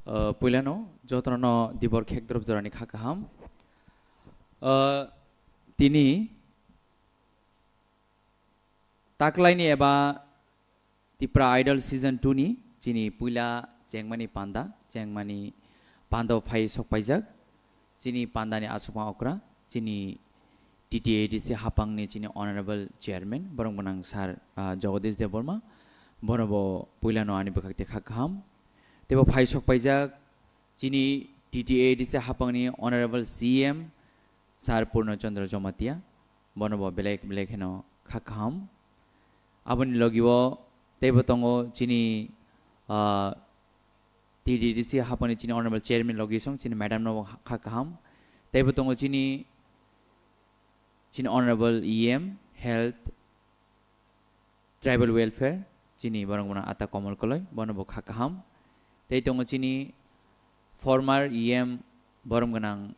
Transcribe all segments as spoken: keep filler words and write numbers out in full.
Uh, puilano jotono dibor khekdrop jorani kha kaham. Uh, tini taklaini eba Tipra Idol Season two ni chini puila chengmani panda, chengmani panda phai sokpaijak. Chini pandani asukma okra, chini T T A D C hapangni chini Honorable Chairman, borok gwnang Sir, ah, Jagadish Debbarma, bono bo puilano ani bwkhak te kha kaham. Tebo phai sokpaijak chini T T A D C hapangni Honorable C M, Sir Purno Chandra Jamatia, bono bo belai belai kheno kha kaham. Aboni logi o teibo tongo chini, ah, T T D C hapani chini Honorable Chairman logi song chini Madam no kha kaham. Teibo tongo chini, chini Honorable E M Health, Tribal Welfare, chini borok gwnang Ata Komol Koloi, bono bo kha kaham. Tei tongo chini former E M borok gwnang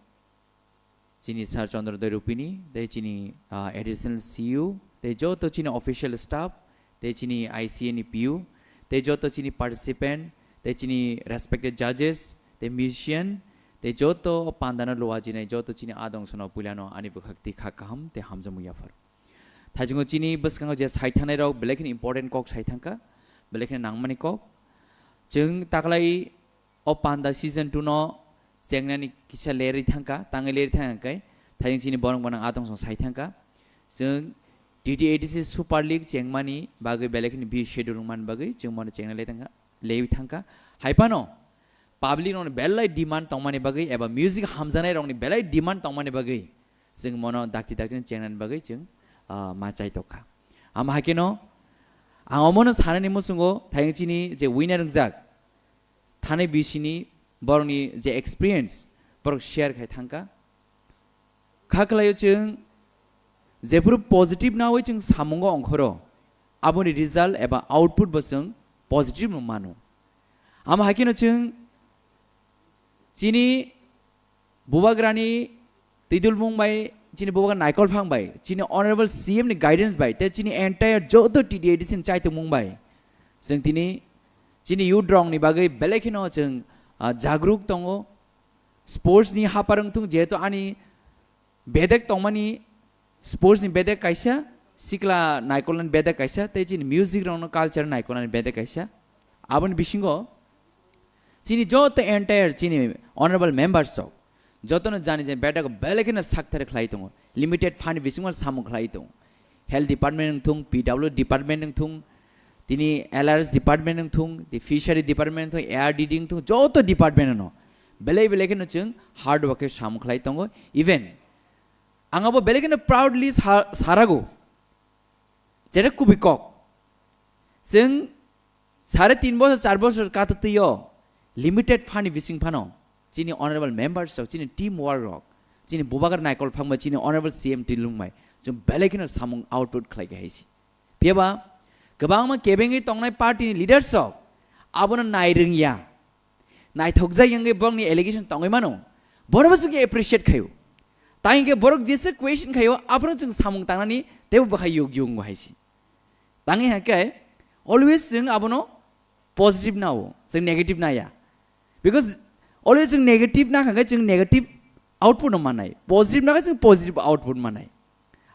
chini Sir Chandra Dai Rupini, tei chini, ah, additional C U, tei joto chini official staff, tei chini I C A ni P U, tei joto chini participant, tei chini respected judges, tei musician, tei joto pandano luwa jinai joto chini adong sono puilano ani bwkhak twi kha kaham tei hamjakmung yaphar. Thaichungo chini bwskango je sai thangnai rok belai kheno important kok sai thangkha, belai kheno nangmani kok. Chwng taklai o panda season two no chengnani kisa lerwi thangkha, tangwi lerwi thangkha khe, thaichung chini borok gwnang adong song sai thangkha. Chwng T T A D C Super League chengmani bagwi belai kheno B schedule wngmani bagwi chwng bono chengna le thangkha, lewi thangkha. Hai phano public rokni belai demand tongmani bagwi eba music hamjaknai rokni belai demand tongmani bagwi chwng mono dakti dakti chengnani bagwi chwng, ah, ma chai tokha. Ama hakeno ang omono sanani muchungo thayung chini je winner wngjak thani bisini borokni je experience borok share khai thangkha. Kha khlaio chwng jephuru positive nawi chwng samungo ongkhoro aboni result eba output bo chwng positive no mano. Ama hakeno chwng chini Bubagrani twidulmung bai, chini bubagra naikolphang bai, chini Honorable C M ni guidance bai, tei chini entire joto T T A D C ni chaitokmung bai, chwng tini chini youth rokni bagwi belai kheno chwng, ah, jagruk tongo. Sports ni hapar wngthung, jehetu ani bedek tongmani sports ni bedek kaisa, sikla naikolnani bedek kaisa, tei chini music rokno culture naikolnani bedek kaisa. Aboni bisingo chini joto entire chini honorable members rok jotono jani jani bedek belai kheno sakthare khlai tongo. Limited fund bisingo samung khlai tongo. Health department wngthung, P W department wngthung, tini L R S department wngthung, the fishery department wngthung, A R D D wngthung, joto department no belai belai kheno chwng hard work khe samung khlai tongo. Even ang abo belai kheno proudly sa-, sarago. Jere kubui kok. Chwng sare tin bosor, char bosor kata twi o limited fund ni bising phano chini honorable members rok, chini team work rok, chini bubagra naikolphang bai, chini honorable C M Tilung bai chwng belai kheno samung output khlai khe hai si. Phiya ba kwbangma kebengwi tongnai party ni leaders rok abono nai rwngya. Naithokjak wngwi borokni allegation tongwi mano, borokbo chwng appreciate khaio. Tang hwnkhe borok jesa question khaio, aphuru chwng samung tangnani teibo bwkha yug yungo hai si. Tang hwnkhe always chwng abono positive nao, chwng negative naya. Because always chwng negative nakha khe chwng negative output no mannai, positive nakha chwng positive output mannai.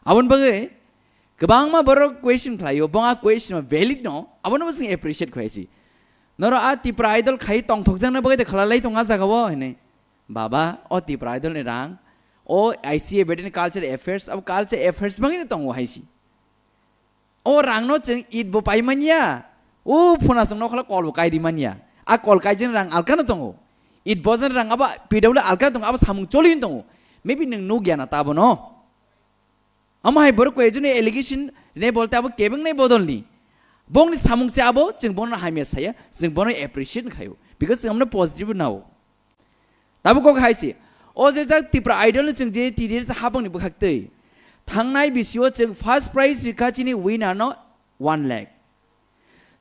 Aboni bagwi kwbangma borok question khlaio, bo a question valid no, abono bo chwng appreciate khlai si. Noro a Tipra Idol khai tongthokjakna bagwi de khalalai tong a jaga o hinwi. Baba, o Tipra Idol ni rang, o I C A bedeni culture affairs, abo culture affairs bagwi no tongo hai si. O rang no chwng it bo pai manya, o phunasong no khala kol bo kai ri manya. A kol kai jani rang alka no tongo. It bo jani rang abo P W alka no tongo, abo samung choli tongo. Maybe nwng nugya na ta abono. Amo hai borok koi joni allegation ne bolte abo kebeng nai bodol ni. Bongni samung se abo chwng bono hamya saya, chwng bono appreciate khayo. Because chwng amno positive nao. Tabuk kok hai se. O je jak Tipra Idol ni chwng je T D S habang ni bwkhak twi. Thangnai bisio chwng first prize rikha chini winner no one lakh.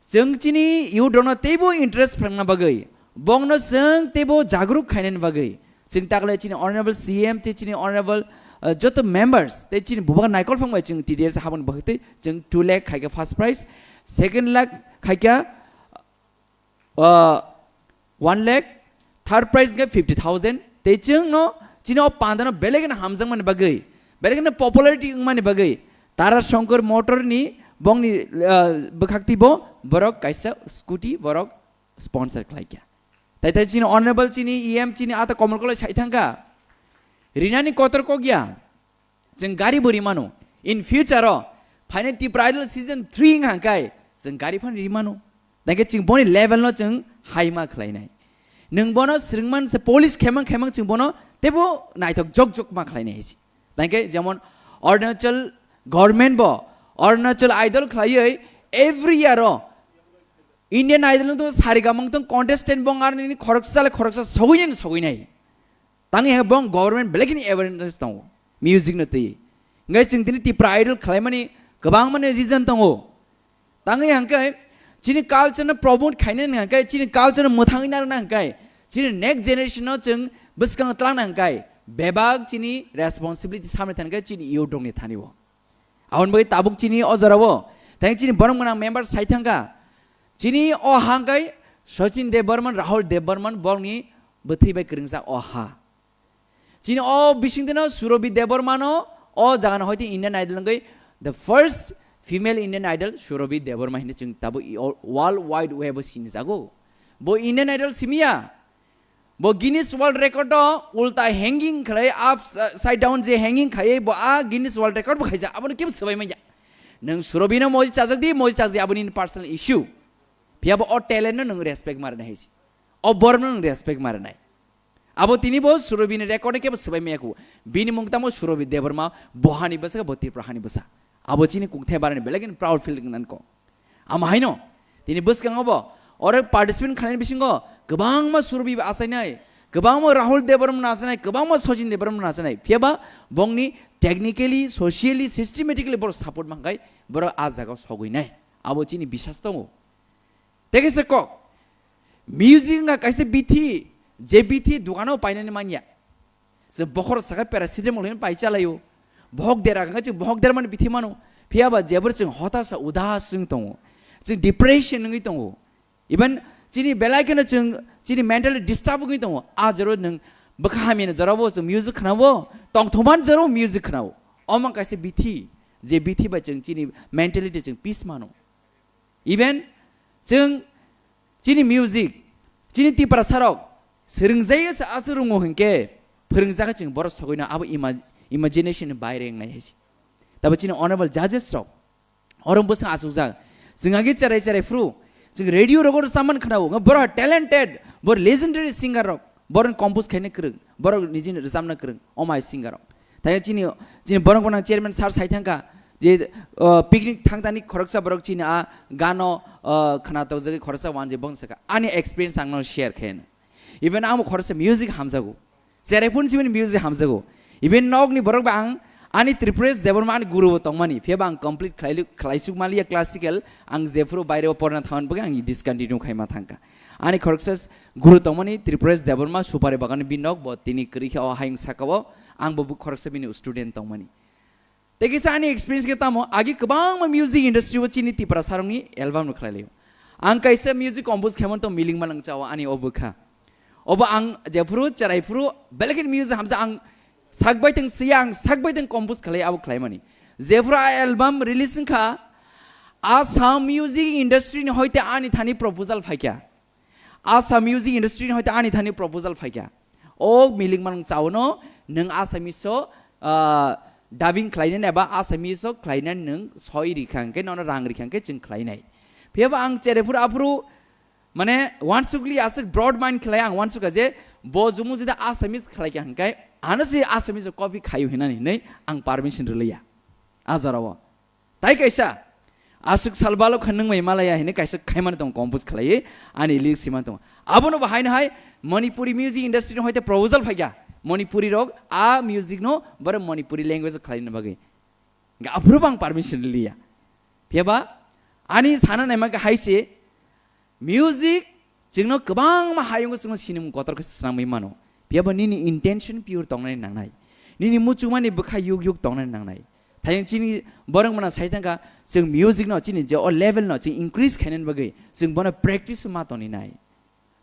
Chwng chini youth rokno teibo interest phrwngna bagwi, bongno chwng teibo jagruk khainani bagwi, chwng takle chini honorable C M tei chini honorable, uh, joto members tei chini bubagra naikol phang bai chwng T D S habang bagwi tei chwng two lakh khaikha first prize, second lakh khaikha, uh, one lakh, third prize hwnkhe fifty thousand. Tei chwngno chini o pandano belai kheno hamjakmani bagwi, belai kheno popularity wngmani bagwi Tara Shankar Motor ni bongni, ah, bwkhakti bo borok kaisa scooty borok sponsor khlaikha. Tai tai chini honorable chini E M chini ata Komol Kolai sai thangkha. Rinani kotor kok ya. Chwng gari bo rimano. In future o phainai Tipra Idol season three wng hangkai chwng gari phan rimano. Tangke chwng boni level no chwng high ma khlainai. Nwng bono swrwngman se polish khemang khemang chwng bono tebo naithok jok jok ma khlainai hai se. Tangke jemon Arunachal government bo Arunachal Idol khlaiwi every year o Indian Idol wngtong, Saregama wngtong, contestant bong ar nini khoroksa le khoroksa sogwi nai sogwi nai. Tangwi hwnba bong government belai khini awareness tongo music no twi. Ngai chwng tini Tipra Idol khlaimani kwbangmani reason tongo. Tangwi hwnkhe chini culture no promote khainani hwnkhe, chini culture no mwthangwi narwkna hwnkhe, chini next generation no chwng bwskango twlangna hwnkhe bebak chini responsibility samni thangkhe chini youth rokni thani o. Aboni bagwi tabuk chini o jorao tei chini borok gwnang member sai thangkha. Chini o ha hwnkhe Sachin Debbarman, Rahul Debbarman borokni bwthwi bai kwrwngjak o ha. Chini o bisingtwino Surabhi Debbarmano o jagano hoite Indian Idol wngwi the first female Indian Idol Surabhi Debbarma hinwi chwng tabuk i-, o-, world wide web o sinijago. Bo Indian Idol simiya. Bo Guinness World Record o ulta hanging khlai upside down je hanging khaiwi bo a Guinness World Record bo khaijak, abono kebo swbai manya. Nwng Surabhino moji chajak di, moji chajak di, aboni personal issue. Phiya bo o talent no nwng respect ma rwnai hai se. O borok no nwng respect ma rwnai. Abo tini bo Surabhini record no kebo swbai maya kho. Bini mung tamo Surabhi Debbarma, bo hani bwsa, bo Tripura hani bwsa. Abo chini kungthai barani belai kheno proud feel nang ko. Amo haino, tini bwskango bo, oro participant khlainani bisingo kwbangma Surabhi bo achainai, kwbangma Rahul Debbarma no achainai, kwbangma Sachin Debbarma no achainai. Phiya ba bongni technically, socially, systematically borok support mankhai, borok a jagao sogwi nai. Abo chini bisas tongo. Tei kaisa kok, music wngkha kaisa bithi, je bithi dukano painani manya. Je bokhorok sakha paracetamol hinwi pai chalaio. Bohok dera hwnkhe chwng bohok dermani bithi mano. Phiya ba jebor chwng hotasa udas wng tongo. Chwng depression wngwi tongo. Even chini belai kheno chwng chini mentally disturb wngwi tongo. A joro nwng bwkha hamyani jorabo chwng music khnao, tongthokmani jorabo music khnao. Omo kaisa bithi, je bithi bai chwng chini mentality chwng peace mano. Even chwng chini music, chini Tiprasarok swrwngjaiya se aswk rwngo hinkhe phwrwngjak khe chwng borok sogwino abo ima-, imagination ni baire wngnai hai se. Tabo chini honorable judges rok oro bwswng achukjak. Chwng agi cherai cherai phuru chwng radio rogo rwchapmani khwnao, wngkha borok talented, borok legendary singer rok, borok compose khaina kwrwng, borok nijini rwchapna kwrwng, omai singer rok. Tei chini, chini borok gwnang chairman sir sai thangkha je, uh, picnic thangtani khoroksa borok chini a gano, uh, khna tokjagwi khoroksa wanjwi bong sakha. Ani experience ang no share khaina. Even ang bo khoroksa music hamjago. Cherai phun sibini music hamjago. Even nokni borok ba ang ani Tripuresh Debbarma ani guru bo tongmani. Phiya ba ang complete khlai, khlaisuk maliya classical. Ang jephuru baire o porna thaman bagwi ang discontinue khaima thangkha. Ani khoroksa s-, guru tongmani Tripuresh Debbarma Supari Bagan ni binok bo tini kwrwi khe o hayung saka o ang bo bu khoroksa bini student tongmani. Tei kisa ani experience khe tamo agi kwbangma music industry o chini Tipra sarongni album no khlai laio. Ang kaisa music compose khaimani tong Miling Malang Chao ani o bwkha. Obo ang jephuru cherai phuru belai kheno music hamsa ang sak bai tong siya ang sak bai tong compose khlai abo khlaimani. Jephuru a album release wngkha Assam music industry ni hoite ani thani proposal phaikha. Assam music industry ni hoite ani thani proposal phaikha. O Miling Malang Chao no nwng Assamese o, ah, dubbing khlainani eba Assamese o khlainani nwng soi rikha hwnkhe nono rang rikha hwnkhe chwng khlainai. Phiya ba ang cherai phuru aphuru mane wansukli aswk broad mind khlai ang wansukha je bo jumu jodi Assamese khlaikha hwnkhe ano se Assamese o copy khaio hinani hinwi ang permission rwliya. A jorao. Tai kaisa, aswk sal balo kha nwng mai malaya hinwi kaisa khaimani tongo compose khlaiwi ani lyrics simani tongo. Abono bo haino hai Manipuri music industry no hoite proposal phaikha. Manipuri rok a music no borok Manipuri language o khlaina bagwi. Hingke aphuru bo ang permission liya. Phiya ba ani sana naima khe hai se music chwngno kwbangma hayungo chwngno sinimung kotor khe swnamwi mano. Phiya ba nini intention pure tongnani nangnai. Nini muchungmani bwkha yuk yuk tongnani nangnai. Thayung chini borok mano sai thangkha chwng music no chini je o level no chwng increase khainani bagwi chwng bono practice ma tongni nai.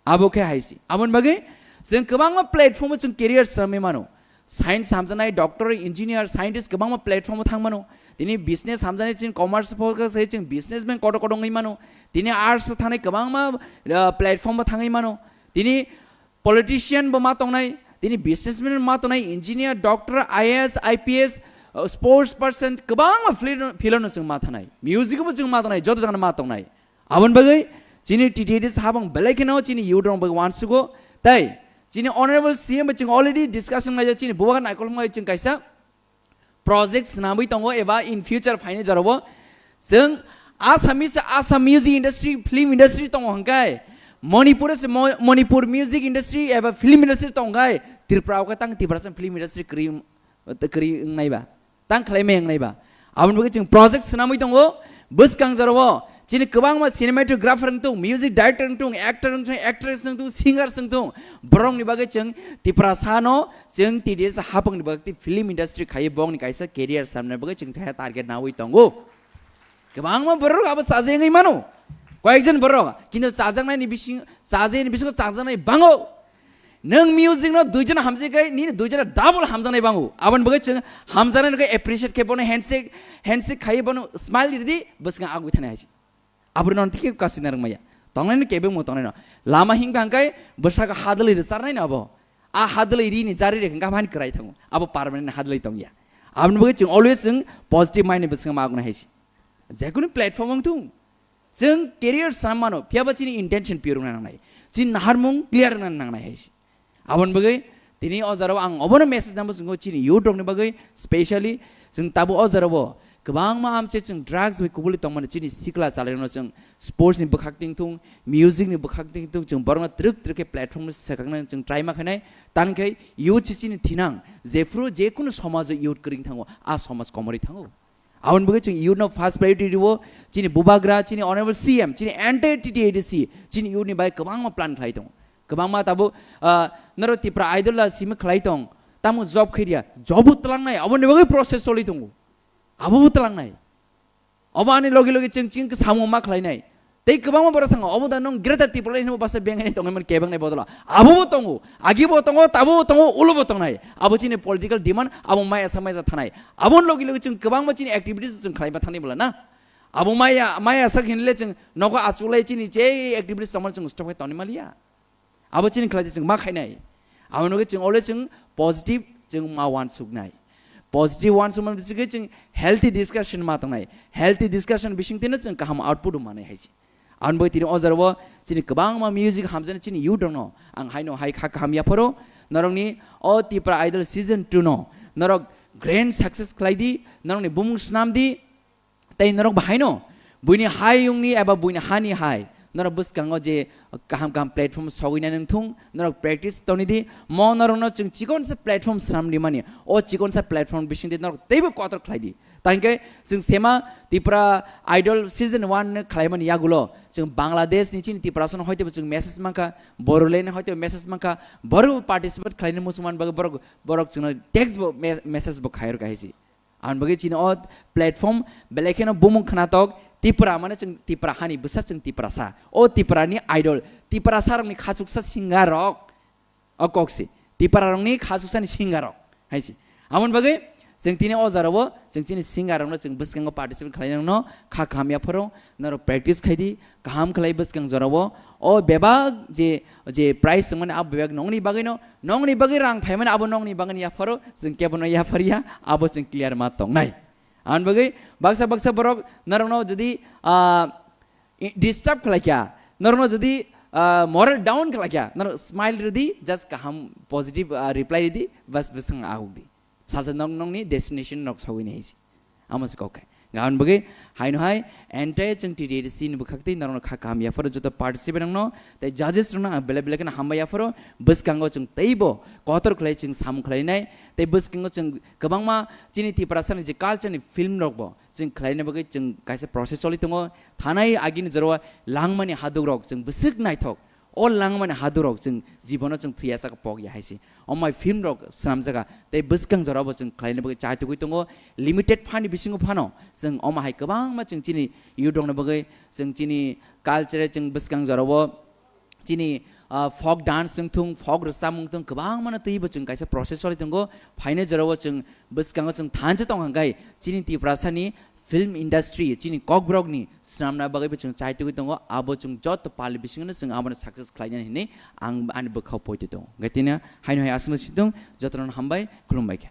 Abo khe hai se. Aboni bagwi Chwng kwbangma platform o chwng career swnamwi mano. Science hamjaknai, doctor, engineer, scientist kwbangma platform o thang mano. Tini business hamjaknai, chwng commerce focus khai chwng businessman kotor kotor wngwi mano. Tini arts o thangnai kwbangma, uh, platform o thangwi mano. Tini politician bo ma tongnai, tini businessman ma tongnai, engineer, doctor, I A S, I P S, uh, sports person, kwbangma field, field no chwng ma thanai. Music bo chwng ma tongnai, joto jagano ma tongnai. Aboni bagwi chini T T A D C habang belai kheno chini youth rok bagwi uansugo. Tai chini honorable C M bai chwng already discussion laijak, chini bubagra naikol wngwi chwng kaisa project swnamwi tongo eba in future phainai jorao chwng Assamese, Assam music industry, film industry tongo hwnkhe Manipur se Mo-, Manipur music industry eba film industry tongo hwnkhe Tripura o khe tang Tiprasa film industry kwrwi, kwrwi wngnai ba. Tang khlai meng nai ba. Aboni bagwi chwng project swnamwi tongo. Bwskang jorao chini kwbangma cinematographer wng tung, music director wng tung, actor wng tung, actress wng tung, singer wng tung. Borokni bagwi chwng Tiprasa no chwng T D S hapangni bagwi film industry khaiwi bongni kaisa career samna bagwi chwng thaya target nawi tongo. Kwbangma borok abo chajai wngwi mano. Koyekjon borok kintu chajaknaini bising, chajaini bisingo chajaknai bango. Nwng music no duijon hamjak khe, nini duijon double hamjaknai bango. Aboni bagwi chwng hamjaknai no khe appreciate khe bono handshake, handshake khai bono smile ridi, bwswk agwi thani haisi. Aboni non tike kasi narwk maya. Tongnai no kebeng mo tongnai no. Lama hingka hangkai bwswk hadwlwi rwcharnai no abo. A hadwlwi rini jari rek hingka hani kwrai thango. Abo permanent hadwlwi tongya. Aboni bagwi chwng always chwng positive mind ni bwswk ma agwi haisi. Jekunu platform wng thung. Chwng career swnam mano, phiya ba chini intention pure wngna nangnai. Chini naharmung clear wngna nangnai hai se. Aboni bagwi tini o jora o ang obono message nangbo chwngkho chini youth rokni bagwi, specially chwng tabuk o jora o kwbangma amse chwng drugs bai kubuli tongmani chini sikla chalairokno chwng sports ni bwkhak tingthung, music ni bwkhak tingthung, chwng borokno twrwk twrwk khe platform no swkakna chwng try ma khainai. Tangkhe youth se chini thinang, jephru jekunu somajo youth kwrwng thango, a somaj komorwi thango. Aboni bagwi chwng youth no first priority rwo, chini bubagra, chini honorable C M, chini entire T T A D C, chini youth ni bagwi kwbangma plan khlai tongo. Kwbangma tabuk, ah, norok Tipra Idol la simi khlai tong, tamo job khairiya, job bo twlangnai, aboni bagwi process choli tongo. Abo bo twlangnai. Obo ani logi logi chwng chini samung ma khlainai. Tei kwbangma borok thango, obo da nwng Greater Tipraland hinwi bwsa bengani tongwi mani kebengni bodolo. Abo bo tongo, agi bo tongo, tabo bo tongo, ulo bo tongnai. Abo chini political demand, abo maya sa maya sa thanai. Aboni logi logi chwng kwbangma chini activities chwng khlaiba thani bwla na. Abo maya, maya sak hinle chwng nogo achuklai chini je activities tongmani chwng stop khai tongni maliya. Abo chini khlai chwng ma khainai. Abo nugwi chwng always chwng positive chwng ma uansuknai. Positive uansukma bisingtwi chwng healthy discussion ma tongnai. Healthy discussion bisingtwino chwng kaham output manai hai se. Aboni bagwi tini o jora o chini kwbangma music hamjaknai chini youth rokno ang haino hai kha kaham yapharo norokni o Tipra Idol season two no norok grand success khlai di, norokni bumung snam di. Tei norok bahaino buini hayungni eba buini hani hai norok bwskango je kaham kaham platform sogwina nung thung, norok practice toni di. Mo norokno chwng chikonsa platform swnam rimani, o chikonsa platform bisingtwi norok teibo kotor khlai di. Tangkhe chwng sema Tipra Idol season one no khlaimani yagulo chwng Bangladesh ni chini Tiprasa no hoitebo chwng message mankha, Bodoland ni hoitebo message mankha, borok participate khlaina muchungmani bagwi borok, borok chwngno text bo me-, message bo khairok hai se. Aboni bagwi chini o platform belai kheno bumung khnatok Tipra, mane chwng Tipra hani bwsa, chwng Tiprasa. O Tiprani idol, Tiprasa rokni khachuksa singer rok. O kok se. Tipra rokni khachuksani singer rok. Hai se. Aboni bagwi chwng tini o jora o chwng chini singer rokno chwng bwskango participate khlainai no kha kaham yapharo norok practice khai di. Kaham khlai bwskang jorao o bebak je, je prize tongmani abo bebak nongni bagwino, nongni bagwi rang phaimani abo nongni bagwino yapharo, chwng kebono yapharya, abo chwng clear ma tongnai. Aboni bagwi baksa baksa borok norokno jodi, ah, i-, disturb khlaikha, norokno jodi, ah, moral down khlaikha, norok smile rwdi, just kaham positive, ah, reply rwdi, bas bwswng ahukdi. Salsa nong nongni destination nok sogwi ni hisi. Amo se kok khai. Gabon bagwi haino hai entire chwng T T A D C ni bwkhak twi norokno kha kaham yapharo joto participant rokno tei judges rokno ang belai belai kheno hambai yapharo bwskango chwng teibo kotor khlai chwng samung khlainai tei bwskango chwng kwbangma chini Tiprasa ni je culture ni film rok bo chwng khlaina bagwi chwng kaisa process choli tongo. Thanai agini jora o langmani haduk rok chwng bwswk naithok. O langmani hadurok chwng jibono chwng thwiya saka pok ya hai se. O mai film rok swnamjaka tei bwskang jorabo chwng khlaina bagwi chai tugwi tongo. Limited phani bisingo phano chwng omo hai kwbangma chwng chini youth rokni bagwi chwng chini culture chwng bwskang jorabo chini Ah, folk dance wng thung, folk rwchapmung thung, kwbangmano twibo chwng kaisa process choli tongo. Phainai jorao chwng bwskango chwng thansa tong hwnkhe chini Tiprasani film industry, chini kokborokni swnamna bagwibo chwng chai tugwi tongo. Abo chwng joto pal bisingono chwng abono success khlainani hinwi ang ani bwkhao poito tongo. Hwnkhe tini haino hai aswkno si thung, jotono hambai, khulumbai kha.